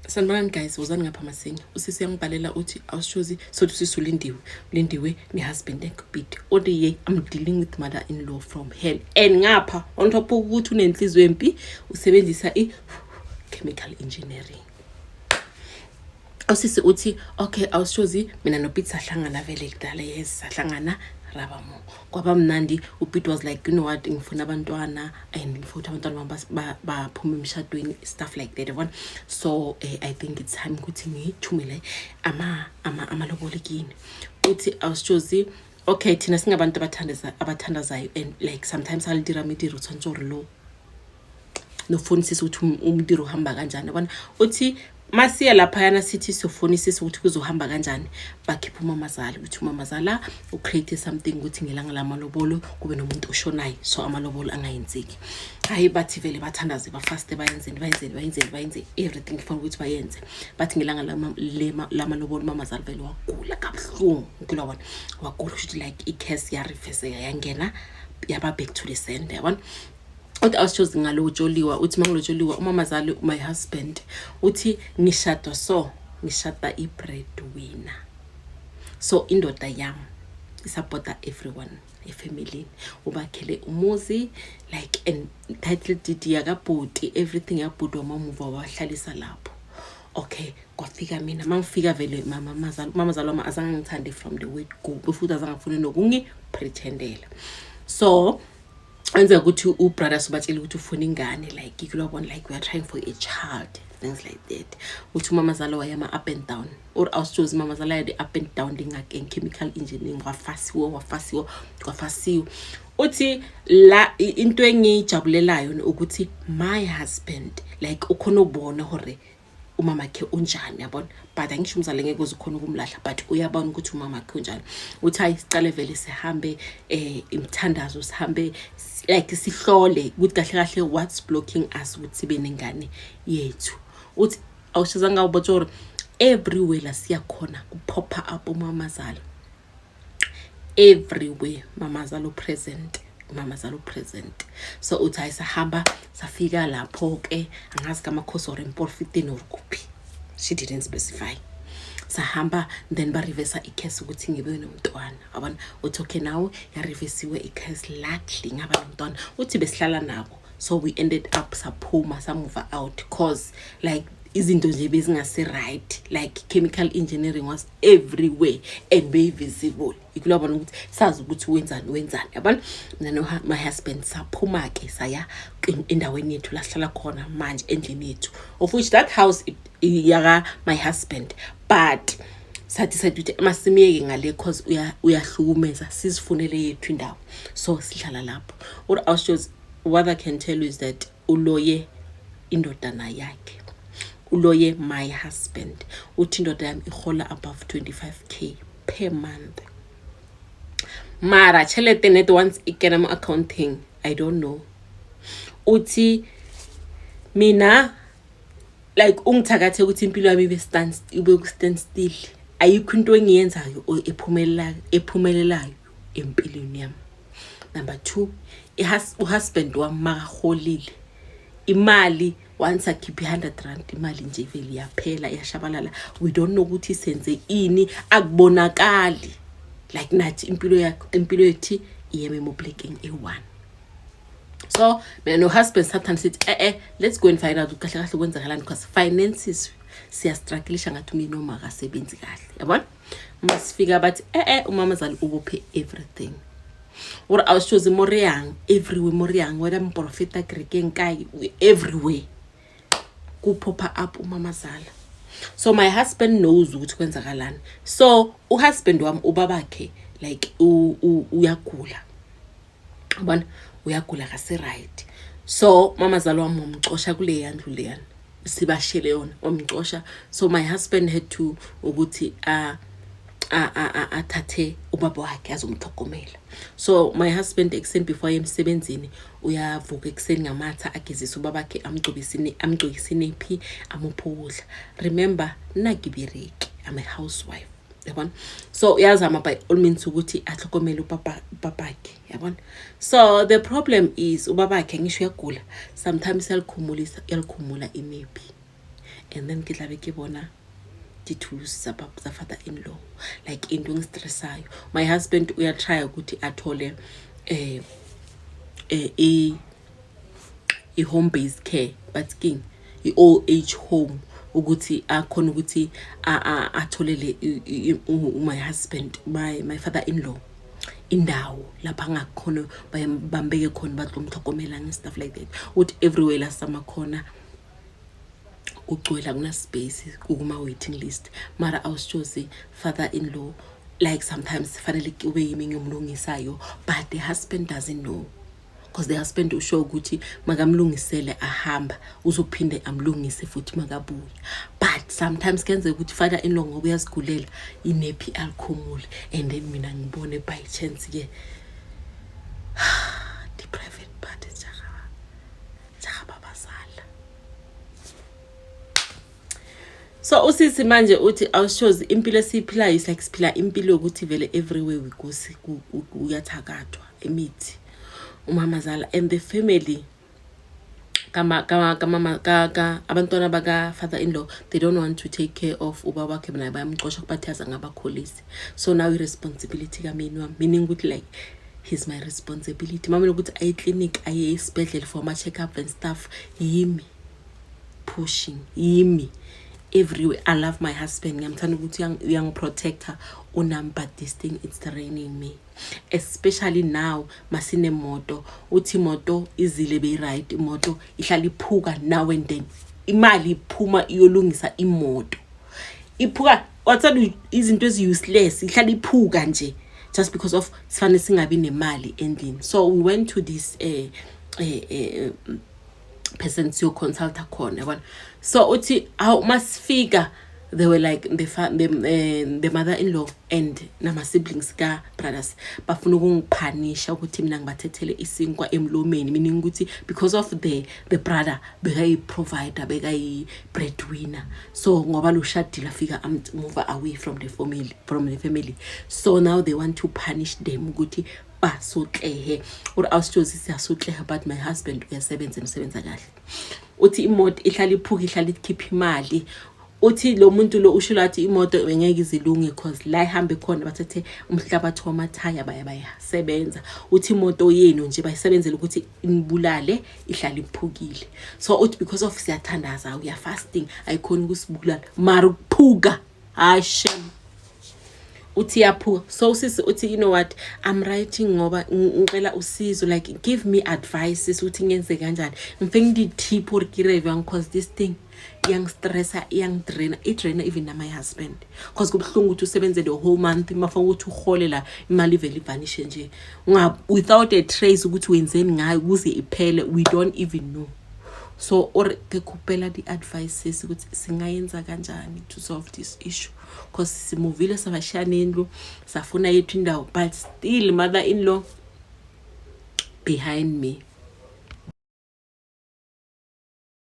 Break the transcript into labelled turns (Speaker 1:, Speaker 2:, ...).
Speaker 1: Sanibonani guys, wozani ngapha masinya. Usisi uyangibhalela uthi awushozi sothi usisi uLindiwe. ULindiwe ne-husband yakhe uPete. Uthi ye, I'm dealing with mother-in-law from hell. And ngapha on top ukuthi unenhliziyo empi, usebenzisa i-chemical engineering. Usisi uthi okay, awushozi, mina noPete sahlangana vele kudala. Yes, sahlangana raba mo kwaba mnandi. UPete was like, "You know what, ngifuna abantwana and ngifuna ukuthi abantwana bami baphume emshadweni," stuff like that, yabona. So I think it's time ukuthi ngithumele amalobolo kini. Uthi awushozi, okay, thina singabantu abathandazayo and like sometimes alidira mediro, tshwanetse gore lo nofunisisa ukuthi umdiro uhamba kanjani, yabona. Uthi masiya laphayana, sithi siyofunisisa ukuthi kuzohamba kanjani, bakhipha umamazala, ukuthi umamazala ucreate something ukuthi ngelanga lamalobolo kube nomuntu oshonayo, so amalobolo angayenzeki. Hayi, bathi vele bathandaze, bafaste, bayenzeni, bayenzeni, bayenzeni, bayenze everything funa ukuthi bayenze. Bathi ngelanga lamalobolo umamazala vele wagula kabuhlungu, ngilwabona, wagula kusho like i-curse yareverseka, yangena, yaba back to the sender, yabona. Uthi awushozi ngalotsholiwa, uthi mangilotsholiwa umamazali, my husband uthi ngishadwa, so ngishada i-breadwinner, so indoda yami isupporta everyone efamilini, ubakhele umuzi like and title deed yakabhuti, everything yabhuti, wamamuva wahlalisa lapho. Okay, kwafika mina. Mangifika vele mamazala wami azange ngithande from the word go, futhi azange afune nokungipretendela. So enzeka ukuthi ubrother sobatshela ukuthi ufuna ingane, like kulobona, like we are trying for a child, things like that. Uthi umamazala wayama up and down, or awusitshozi umamazala yadi up and down lingakeng chemical engineering, wafasiwe, wafasiwe, kwafasiwe. Uthi la into engiyijabulelayo ukuthi my husband like ukhona ukubona hore umamakhe unjani, yabona, but angisho umzali ngeke uze ukhona ukumlahla, but uyabona ukuthi umamakhe unjani. Uthi hayi, sicale vele sihambe imithandazo, sihambe like sihlole ukuthi kahle kahle what's blocking us ukuthi sibe nengane yethu. Uthi awushizanga ubotshwa gore everywhere la siya khona kupopha up umamazala everywhere, mamazala present, mamazala present. So uthi hayi, sahamba safika lapho ke, angazi kamakhosi or emporfitini or kuphi, she didn't specify. Sahamba, then bareversa i-curse ukuthi ngibe nomntwana, yabona. Uthi okay, now yareversiwe i-curse, luckily ngaba nomntwana. Uthi besihlala nabo, so we ended up saphuma, samove out, 'cause like izinto nje bezingase-right, like chemical engineering was everywhere and beyi-visible, ikulabona ukuthi sazi ukuthi wenzani, wenzani, yabona. Mina no my husband saphuma-ke, saya endaweni yethu la sihlala khona manje, endlini yethu, of which that house yaka my husband, but sathi ukuthi masimiyeke ngale 'cause uyahlukumeza, sizifunele yethu indawo, so sihlala lapho. Or awushows, what I can tell you is that uloye indodana yakhe, uloye my husband. Uthi indoda yami ihola above 25K per month, mara tšhelete net once ikena mo accounting, I don't know. Uthi mina like ungithakathe ukuthi impilo yami ibe ku-stand still, ayikho into engiyenzayo ephumelelayo empilweni yami. Number two, uhusband wami makaholile imali, once akhiphe i-R100, imali nje vele iyaphela, iyashabalala. We don't know ukuthi senze ini, akubonakali like nathi impilo yakho, impilo yethu iyeme emoplekeng eyi-one. So mina no-husband sometimes sithi eh let's go and find out kahle kahle kwenzakalani, because finances siyastrugglisha, ngathi umyeni wami akasebenzi kahle, yabona. Masifika bathi eh umamazali ubophe everything or awushozi moreyang everywhere, moreyang whether mprofeta kerekeng kae, everywhere kupopha up umamazala. So my husband knows ukuthi kwenzakalani. So uhusband wami, ubabakhe like uyagula, yabona, uyagula kase-right. So mamazala wami wamcosha kule yandlu leyana sibashele yona, wamcosha. So my husband had to ukuthi athathe ubaba wakhe azomtlhogomela. So my husband ekuseni before aye emsebenzini uyavuka ekuseni ngamatha, agezise ubabakhe, amgcobise inephi, amuphe ukudla. Remember, nna ke bereke, I'm a housewife, yabona. So uyazama by all means ukuthi atlhogomele ubabakhe, yabona. So the problem is ubabakhe, ngisho uyagula, sometimes uyalikhumulisa, uyalikhumula inephi. And then ke tlabe ke bona di-tools tsa father in law, like into engistressayo. My husband uyatrya ukuthi athole i-home based care, but king i-old age home, ukuthi akhona ukuthi atholele my husband, my father in law indawo lapha angakhona bambeke khona, batlomtlhokomela and stuff like that. Uthi everywhere la sama khona kugcwele, akuna-space, kukuma-waiting list. Mara awusitshozi, father in law, like sometimes fanele kube yimi ngiyomlungisayo, but the husband doesn't know, because the husband usho ukuthi makamlungisele ahamba, uzophinde amlungise futhi makabuya. But sometimes kuyenzeka ukuthi father in law, ngoba uyazigulela, inephi alikhumule, and then mina ngibone by chance ke di-private part tsa babazala. So usisi manje uthi, awushozi, impilo esiyiphilayo is like siphila impilo yokuthi vele everywhere we go kuyathakathwa imithi umamazala and the family kama kama kamama ka abantwana baka father in law. They don't want to take care of ubaba wakhe naye, bayamxosha, kubathi azangabakhulisi. So now i-responsibility kamyeni wami, meaning ukuthi like he's my responsibility, mamela ukuthi aye eclinic, aye esibhedlela for ama-check up and stuff, yimi pushing, yimi everywhere. I love my husband, ngiyamthanda ukuthi uyangiprotecta unami, but this thing, it's draining me, especially now masinemoto. Uthi imoto izile beyi-right, imoto ihlala iphuka now and then, imali iphuma iyolungisa imoto iphuka. Wathanda izinto ezi-useless, ihlala iphuka nje just because of sifane singabi nemali endlini. So we went to this person siyoconsulta khona, yabona. So uthi awu, masifika they were like the mother-in-law and nama-siblings ka-brothers bafuna ukungiphanisha ukuthi mina ngibathethele isinkwa emlomeni, meaning ukuthi because of the brother bekayi-provider, bekayi-breadwinner. So ngoba lo shadile, afika move away from the family, so now they want to punish them ukuthi basotlehe. Or awusitshozi, siyasotleha, but my husband uyasebenza, emsebenza kahle. Uthi imoto ihlala iphuka, ihlala ikhipha imali. Uthi lo muntu lo usho lathi imoto bengeke izilunge 'cause la ihambe khona bathathe umhlabathi wamathaya baya bayasebenza. Uthi imoto yenu nje bayisebenzele ukuthi inibulale, ihlala iphukile. So uthi because of siyathandaza, we are fasting, ayikhoni ukusibulala, mara ukuphuka, hayi shem, uthi iyaphuka. So usisi uthi, "You know what, I'm writing ngoba ngicela usizo, like give me advices ukuthi ngenze kanjani, ngifike ndi-tip or ke re bjang, 'cause this thing iyangistressa, iyangidraina, idraina even na-my husband, 'cause kubuhlungu ukuthi usebenze the whole month, mafuna ukuthi uhole la, imali ivele ivanishe nje without a trace ukuthi wenzeni ngayo ukuze iphele. We don't even know." So or ke khupela di-advices ukuthi singayenza kanjani to solve this issue, 'cause simuvile, sabashiya nendlu, safuna yethu indawo, but still mother in law behind me.